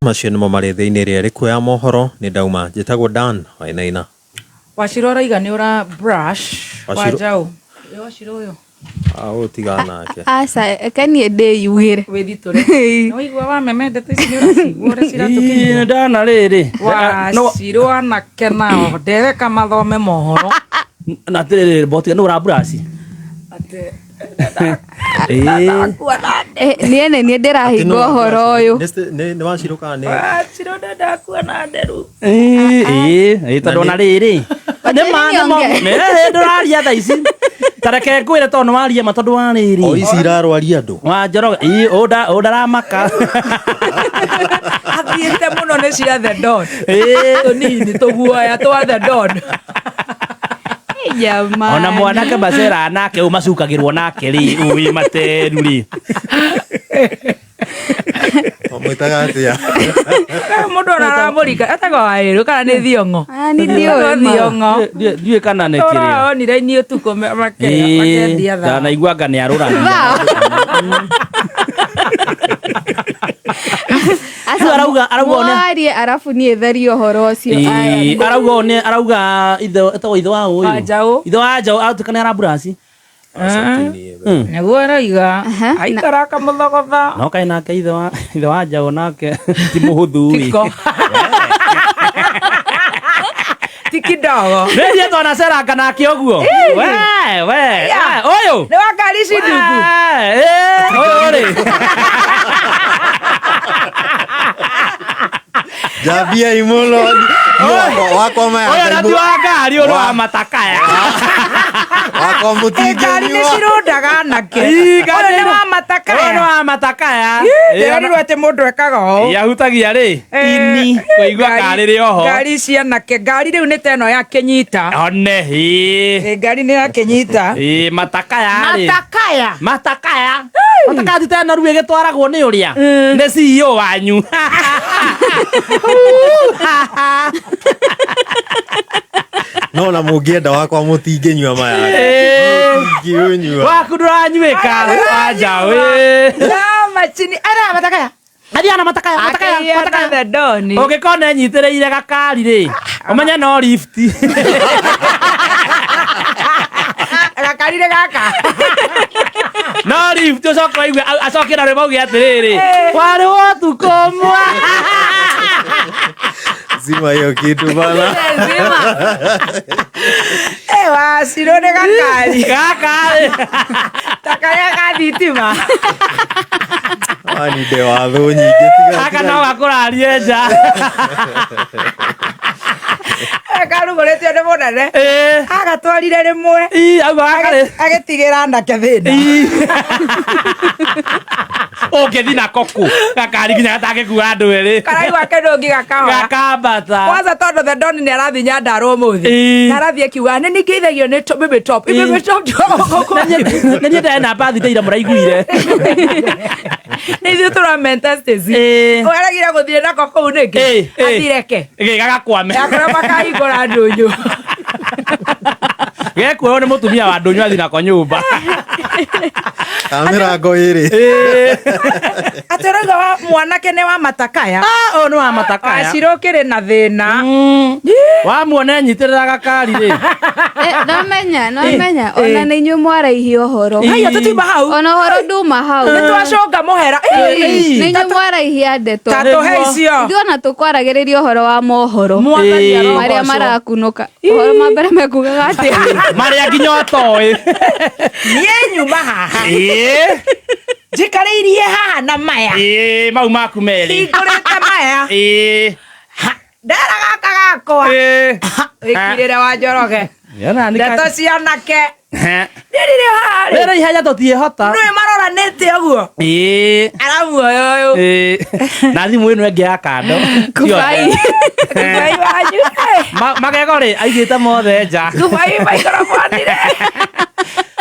Macio nĩmo marĩ thĩinĩ ĩrĩa ĩrĩ kuo ya mohoro. Nĩ ndauma, njĩtagwo Dan Wainaina. Wachira ũraiga nĩ ũra brush. Wachirũ- Wanjaũ. Ĩ Wachira ũyũ. Ah, ũyũ tigana nake. Aca, reke niĩ ndĩyugĩre. Wĩthitũre. Nĩ waigua wameme ndeto ici nĩ ũracigua ũrĩa ciratũkinyĩra. Ndana rĩrĩ. Wachirũ anake nao ndereka mathome mohoro. Na atĩrĩrĩ botiga nĩ ũra brush. Atĩ Eh, niĩ nĩ niĩ ndĩrahinga ũhoro ũyũ. Nĩ Wachirũ kana nĩ Wachirũ ndendakuona na nderu. Ĩĩ, ĩĩ, tondũ ona rĩrĩ nĩ ma nĩ ma nĩ ndũraria thaa ici ta reke ngwĩre tondũ nĩ waria ma tondũ wa o rĩrĩ ici irarwaria andũ? wa Njoroge ĩĩ ũũ ndaramaka. Athiĩte mũno nĩ cia The Don. Ĩĩ. Tũnini tũguoya twa The Don. Jamani. Ona mwanake macera nake ũũ macukagĩrwo nake rĩ ũĩ materu rĩ. Wamwĩtaga atĩa? Mũndũ ona aramũrika etagwo Waĩrũ kana nĩ Thiong'o. Ah, nĩ ndiũĩ Etagwo ma. Thiong'o. Ndiũĩ kana nĩ kĩrĩa. Tũraonire inyuĩ ũtukũ makendia thaa. Ndanaigua anga nĩ arũragia. Aca, Rĩu arauga one- mwarie arabu niĩ therie ũhoro ũcio. Aya, Ĩĩ, arauga ũũ nĩ arauga ithe etagwo ithe wa ũyũ Wa Njaũ. Ithe wa njaũ aratuĩka nĩ aramburaci. Nĩguo arauga Aha, na- aikara akamũthogotha. No kaĩ nake ithe wa njaũ nake ti mũhũthũ ĩ. Tiko. Ti kidogo. Nĩ twana ceranga nake ũguo. We we we, ũyũ. Nĩ wa ngari ici ndungu. We, ĩ, ũyũ rĩ. Njambiai mũno. Wakwa maya. Ũyũ na ti wa ngari ũyũ nĩ wa matakaya. Wakwa Ĩ, ngari nĩ mũtingĩnyua. cirũndaga anake. Ĩ, ngari Ũyũ nĩ nĩ- wa matakaya. Ũyũ nĩ wa matakaya. Ndĩrerirwo atĩ mũndũ ekaga ũũ. Yahutagia rĩ ini kũigua karĩ rĩ oho. Ngari cia anake. Ngari rĩu nĩ ta ĩno ya kĩnyita. One ĩ. Ĩ, ngari nĩ ya kĩnyita. Ĩ matakaya rĩ. Matakaya. Matakaya. Matakaya ti ta ĩno rĩu ĩgĩtwaragwo nĩ ũrĩa. Nĩ CEO wanyu. No na mũngĩenda wakwa mũtingĩnyua maya. Mũtingĩũnyua. Waku ndũranyuĩka. Wanja wĩ. Na machini. Ara matakaya. Athiaga na matakaya matakaya Akĩiyana matakaya. The Don. Ũngĩkona enyitĩrĩire gakari rĩ, ũmenye no lift. Gakarire gaka. No lift ũcoke ũigue acoke na rwĩmbo auge atĩrĩrĩ, warĩ wa ũtukũ ũmwe. Zima hiyo kitu bana. Zima. Eh, Wachirũ nĩ gakari. Gaka rĩ. Ta karĩa ga thitima. Wani nde wa thũ nyingĩ. Tiga- Gaka no gakũrarie nja. Karugũrĩtio nĩ mũnene. Ĩ. Agatwarire rĩmwe. Ĩ, auga gaka rĩ. Agĩtigĩra anake thĩna. Ũngĩthiĩ nako kũ? Gakari nginya gatangĩkua andũ erĩ. Karaigua kĩndũ gakahora. Gakambata. Kwanza tondũ The Don nĩ arathiĩ Nyandarua ũmũthĩ. Ĩ. Na arathiĩ akiuga nĩ ningĩithagio nĩ Baby Top. Baby Top Nĩ niĩ ndarĩ na birthday ira mũraiguire. Nĩ ithuĩ tũramenta Stacy. Ĩ. Ũregire gũthiĩ nako kũu nĩkĩ? Ĩ, ĩ. Athireke. Gĩ gagakwame. Yakora makahingũra ndũnyũ. Gekuoywo nĩ mũtumia wa ndũnyũ athi nako nyũmba. Ka mĩrango ĩrĩ. Atĩ ũrauga wa mwanake nĩ wa matakaya. Ah, ũyũ nĩ wa matakaya. Wachirũ ũkĩrĩ na thĩna. Wamuona enyitĩrĩra gakari rĩ. Eh, nomenya nomenya ona nĩ inyuĩ mwaraihia ũhoro. Haiya tũtiuma hau. Ona ũhoro nduma hau. Nĩ twacũnga mũhera. Nĩ inyuĩ mwaraihia ndeto. Ta tũhe icio. Ithuĩ ona tũkwaragĩrĩria ũhoro wa mohoro. Mwathani Ĩ. arogocwo. Marĩa marakunũka. Ũhoro ma mbere mekugaga atĩa? Marĩa nginya ũtoĩ. Niĩ nyuma haha. Ĩ. Njikarĩirie haha na maya. Ĩ, mau maku merĩ. Hingũrĩte maya. Ĩ. Ndera gaka gakwa. Ĩ. Wĩkirĩre wa Njoroge. Yona nĩ Ndeto cia anake. He. Rĩrĩ haha rĩ. Rĩrĩ ihenya tũtiĩhota. Nũĩ maroranĩte ũguo. Ĩ. Aramuoya ũyũ. Ĩ. Na thimũ ĩno ĩngĩ ya kando. Kubai. Kubai wanyu. Magego rĩ aigĩte mothe nja. Kubai maikorobonire.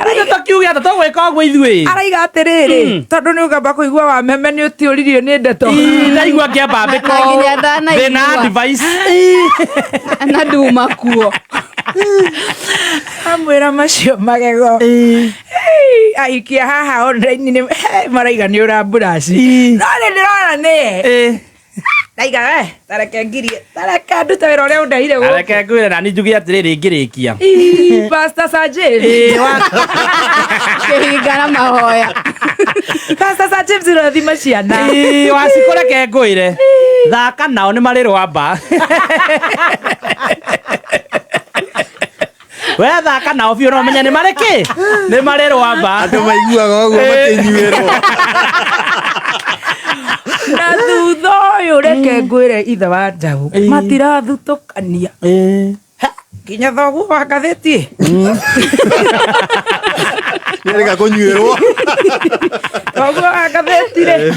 Rĩu tũkiuge atĩ tũgwĩka ũguo ithuĩ. Araiga atĩrĩrĩ, tondũ nĩ ũkamba kũigua wa meme nĩ ũtiũririo nĩ ndeto. Ĩ, ndaigua ngĩambambĩka Na nginya ndanaigua. Thĩna device. Na nduma kuo. Amwĩra macio magego. Aikia haha online nĩ maraiga nĩ ũramburaci. No nĩ ndĩrona nĩye. Ĩ. Ndaiga we tareke ngirie tareke ndute wĩra ũrĩa ũndeire gũkũ. Areke ngwĩre na nĩ njuge atĩrĩrĩ ngĩrĩkia. Ii, Pastor Sir James. Ĩĩ, wa- Kĩhinga na mahoya. Pastor Sir James ũrathima ciana. Ĩĩ, wacikũ reke ngwĩre thaka nao nĩ marĩ rwamba we thaka nao biũ no menye nĩ marĩ kĩ nĩ marĩ rwamba. Andũ maiguaga ũguo makĩnyuĩrwo. Na thutha ũyũ reke ngwĩre ithe wa njaũ Ĩĩ. matirathutũkania Ĩĩ. Ha, nginya thoguo wa ngathĩti. Nĩarega kũnyuĩrwo. Thoguo wa ngathĩti rĩ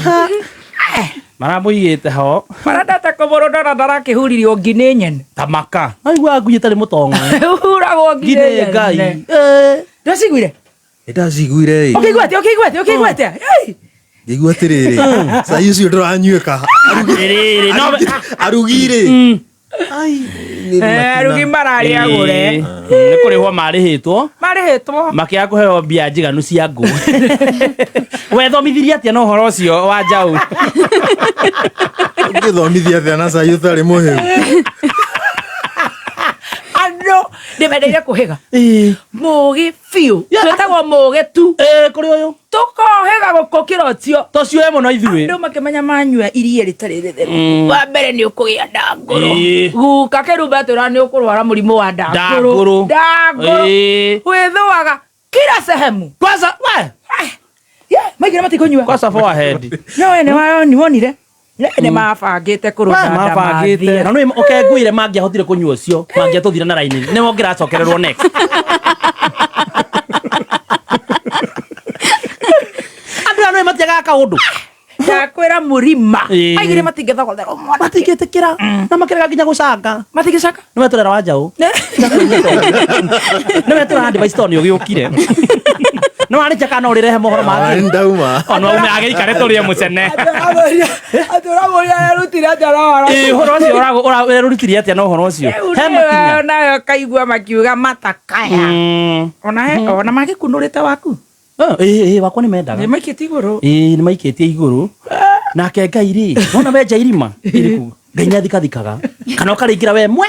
Maramũigĩte ho. Marendete kũmũrũnda na ndarakĩhuririo ngi nĩ nyene. Tamaka aiguaga ngui ĩtarĩ mũtongo. Huragwo ngi ngi nĩ nĩ ngai. nyene. Ĩĩ. Ndwaciguire? Nĩndaciguire ĩ. Ũkĩigua atĩa? Ũkĩigua atĩa? Ũkĩigua atĩa? Ei! Ngĩigua atĩrĩrĩ cai ũcio ndũranyuĩka. Atĩrĩrĩ, no Arugi rĩ. Ai, nĩ Eh, arugi matina. mararĩ agũre. Ĩĩ, nĩ kũrĩhwo marĩhĩtwo Marĩhĩtwo. makĩaga kũheo mbia njiganu cia ngũ. Wethomithirie atĩa na ũhoro ũcio wa njaũ? Ũngĩthomithia atĩa na cai ũtarĩ mũhĩu? Andũ ndĩmendeire kũhĩga. Ĩĩ. Mũgĩ biũ. Twĩtagwo mũgĩ tu. Ĩĩ, kũrĩ ũyũ Tũkohĩga gũkũ kĩrotio. tũcioe mũno ithuĩ. Andũ makĩmenya manyua iria rĩtarĩ rĩtheru. Wa mbere nĩ ũkũgĩa ndangũrũ. Ĩĩ. Guka kĩrumba atwĩra nĩ ũkũrwara mũrimũ wa ndangũrũ. Ndangũrũ. Ndangũrũ. Ĩĩ. Wĩthũaga kila sehemu. Kwanza we Ah, yeah, maigĩra matikũnyua. kwanza forehead. No we nĩ wonire? Nĩ mabangĩte kũrũnda Mabangĩte na nĩ oke ngwĩre mangĩahotire kũnyua ũcio mangĩatũthire na raini nĩwe ũngĩracokererwo next. Andũ aya nĩ matiagaga kaũndũ. Ndakwĩra mũrima. Ĩĩ. Aigire matingĩthogotherwo mwana. Matingĩtĩkĩra na makĩrega nginya gũcanga. Matingĩcaka. Nĩ wetũrera wa njaũ. Nĩ wetũra advice tondũ nĩ ũgĩũkire. Nĩ warĩkia kana no ũrĩrehe mohoro mangĩ. Nĩ ndauma. Ona ume agĩikare tũrĩe mũcene. Atĩ ũramũria erutire atĩa na ũhoro Ĩĩ, ũhoro ũcio werũrutirie atĩa na ũhoro ũcio? He makinya. Nayo kaigua makiuga matakaya. Ona magĩkunũrĩte waku. Ĩĩ, ĩĩ, wakwa nĩ mendaga. Nĩ maikĩtie igũrũ. Ĩĩ, nĩ maikĩtie igũrũ. Nake Ngai rĩ, wona wenja irima iriku Ngai nĩ athikathikaga kana ũkarĩingĩra we mwe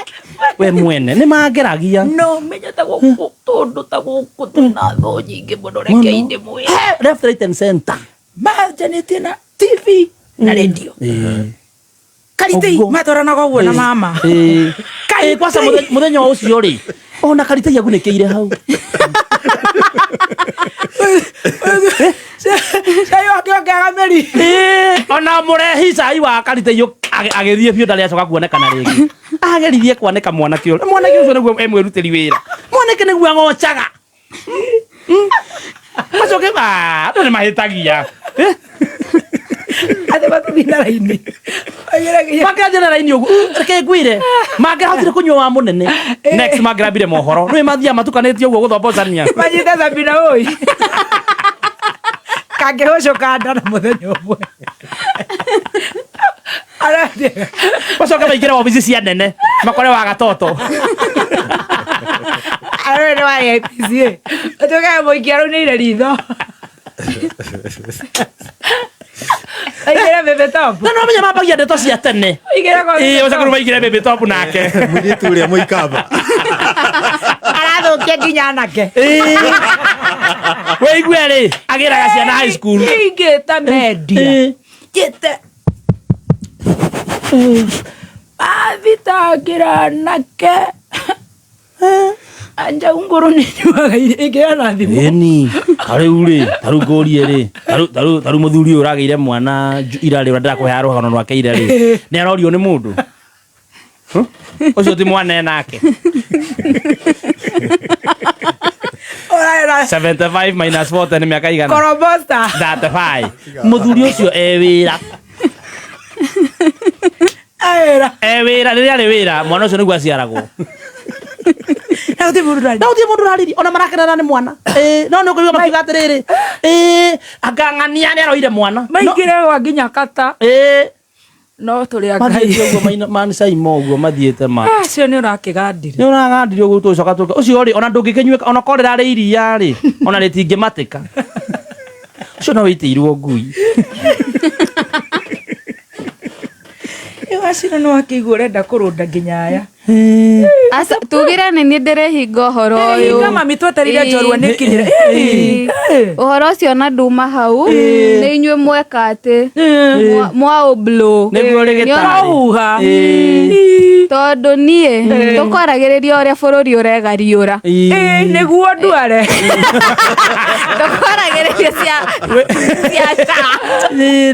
we mwene nĩ mangeragia. No menyete gũkũ tũndũ ta gũkũ twĩna thũ nyingĩ mũno reke ndĩmwĩre. Left, right and center. Manjanĩtie na TV na radio. Ĩĩ. Karitei Ũguo. matwaranaga ũguo na mama. Ĩĩ. Karitei. Ĩĩ, kwanza mũthenya ũcio rĩ ona karitei agunĩkĩire hau. Cai wake ũkĩaga mĩri. Ĩĩ, ona mũrehi cai wa karitei agĩthiĩ biũ ndarĩ acoka kuonekana rĩngĩ. Ageririe kwanĩka mwanake ũrĩa mwanake ũcio nĩguo emwĩrutĩri wĩra mwanake nĩguo ang'ocaga. Macoke andũ nĩ mahĩtagia. Atĩ matũthiĩ na raini. Aigĩra Mangĩrathiĩ na raini ũguo reke ngwĩre mangĩrahotire kũnyua wa mũnene next mangĩrambire mohoro nĩ mathiaga matukanĩtie ũguo gũthombocania. Manyite Sabina ũi. Kangĩhũcũka nda na mũthenya ũmwe. Arathiĩ. Macoke maingĩre wabici cia nene makore wa gatoto. Arũme nĩ wa APCA. Ũtuĩkaga mũikia araunĩire ritho. Aingĩre bebe top. Na no menya mambagia ndeto cia tene. Aingĩre kwa Ĩĩ, bebe macoke rĩu top. maingĩre baby top nake. Mũirĩtu ũrĩa mũikamba. Arathũkia nginya anake. Ĩĩ. Wĩigue rĩ agĩraga ciana high school. Ingĩta mendia. Ĩĩ. Njĩte. Mathitangĩra anake. Anja ngũrũ nĩ nyuaga ĩngĩra na thimũ. Ĩni, tarĩu rĩ, tarĩu ngũrie rĩ, tarĩu tarĩu mũthuri ũyũ ũragĩire mwana ira rĩ, ũrĩa ndĩrakũheaga rũgano rwake ira rĩ, nĩ arorio nĩ mũndũ? Ũcio ti mwana enake. Ũraera 75 minus 40 nĩ mĩaka igana? Korobosta. 35. Mũthuri ũcio e wĩra. Aera. E wĩra, rĩrĩa arĩ wĩra, mwana ũcio nĩguo aciaragwo. Na gũtirĩ mũndũ ũraria. Na gũtirĩ mũndũ ũraririe, ona marakenera nĩ mwana. Ĩĩ, no nĩ ũkũigua makiuga atĩrĩrĩ, ĩĩ, anga ng'ania nĩ aroire mwana. Maingĩre gwa nginya kata. Ĩĩ. No tũrĩ a Ngai. Mathiĩte ũguo manicaima ũguo mathiĩte ma. Acio nĩ ũrakĩgandire. Nĩ ũragandire ũguo tũcoka tũka. Ũcio rĩ, ona ndũngĩkĩnyuĩka, ona korwo rĩrarĩ iria rĩ, ona rĩtingĩmatĩka. Ũcio no wĩitĩirwo ngui. Wacira nĩ wakĩigua ũrenda kũrũnda nginya aya. Aca tugire nĩ niĩ ndĩrehinga ũhoro ũyũ. Hinga mami twetereire njorua nĩ kinyire. Ũhoro ũcio na nduma hau nĩ inyuĩ mweka atĩ mwa ũblow. Nĩguo ũrĩ gĩtarĩ. Huha. Tondũ niĩ tũkwaragĩrĩria ũrĩa bũrũri ũregariũra. Nĩguo ndware. Tũkwaragĩrĩria cia cia SHA.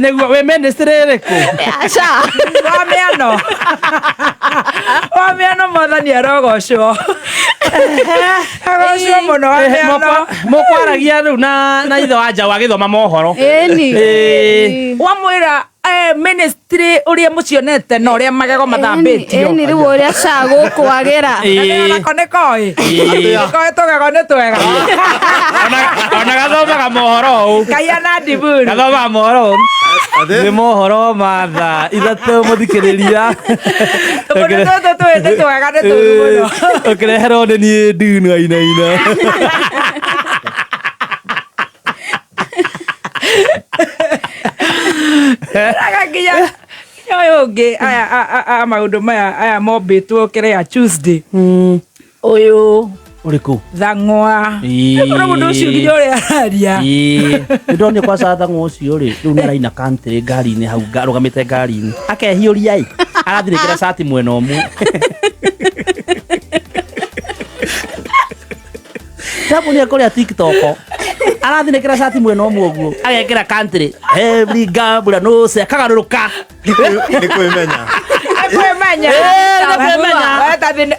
Nĩguo wĩ ministry ĩrĩkũ? Ya SHA. Wa mĩano. Wa mĩano mwathani arogocwo. Agocwo mũno wa mĩano. Mũkwaragia rĩu na ithe wa njaũ agĩthoma mohoro. Ĩni. Wamwĩra ministry ũrĩa mũcionete na ũrĩa magego mathambĩtio. Ĩni rĩu ũrĩa SHA gũkwagĩra. Nako nĩ koĩ. Koĩ tũgego nĩ twega. Ona gathomaga mohoro ũũ. Kaiya na ndiburi. Gathomaga mohoro ũũ. Nĩ mohoro ma thaa 3 mũthikĩrĩria. Tũkũndũ tũtũ twĩ nĩ twega nĩ tũru mũno. Ũkĩreherwo nĩ niĩ Ndunu Wainaina. Aga nginya ũyũ ũngĩ aya a maũndũ maya aya mombĩtwo kĩrĩa Tuesday. Ũyũ Ũrĩkũ? Thang'wa. Ũrĩa mũndũ ũcio nginya ũrĩa araria. Nĩ ndonire kwaca Thang'wa ũcio rĩ, rĩu nĩ araina country ngari-inĩ hau arũgamĩte ngari-inĩ. Akehiũria ĩ, arathirĩkĩra cati mwena ũmwe. Ndamuonire kũrĩa TikTok. Arathinĩkĩra cati mwena ũmwe ũguo, agekĩra country. Every gambler knows akagarũrũka. Nĩ kwĩmenya. Kwĩmenya. Nĩ kwĩmenya.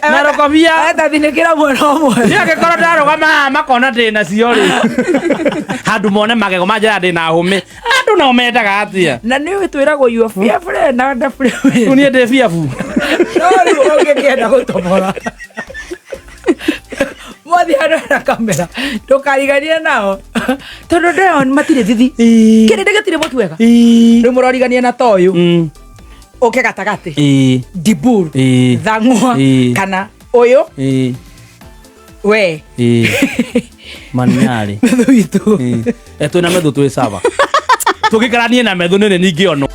Na rũkobia. Wethathinĩkĩra mwena ũmwe. Niĩ angĩkorwo ndarũgama haha makona ndĩ nacio rĩ, handũ mone magego manjĩra ndĩ na hũmĩ. Andũ nao mendaga atĩa? Na nĩ ũĩ twĩragwo you are fearfully na wonderfully made. Rĩu niĩ ndĩ biabu. No rĩu ũngĩkĩenda gũtobora. Mwathi handũ hena kamera ndũkariganie nao tondũ ndeo matirĩ thithi kĩrĩndĩ gĩtirĩ mũtu wega rĩu mũroriganie na toyũ ũke gatagatĩ Dibur Thang'wa kana ũyũ we Maniarĩ. Methu witũ. Twĩna methu twĩ sawa. Tũngĩkaranie na methu nĩ ningĩonwo.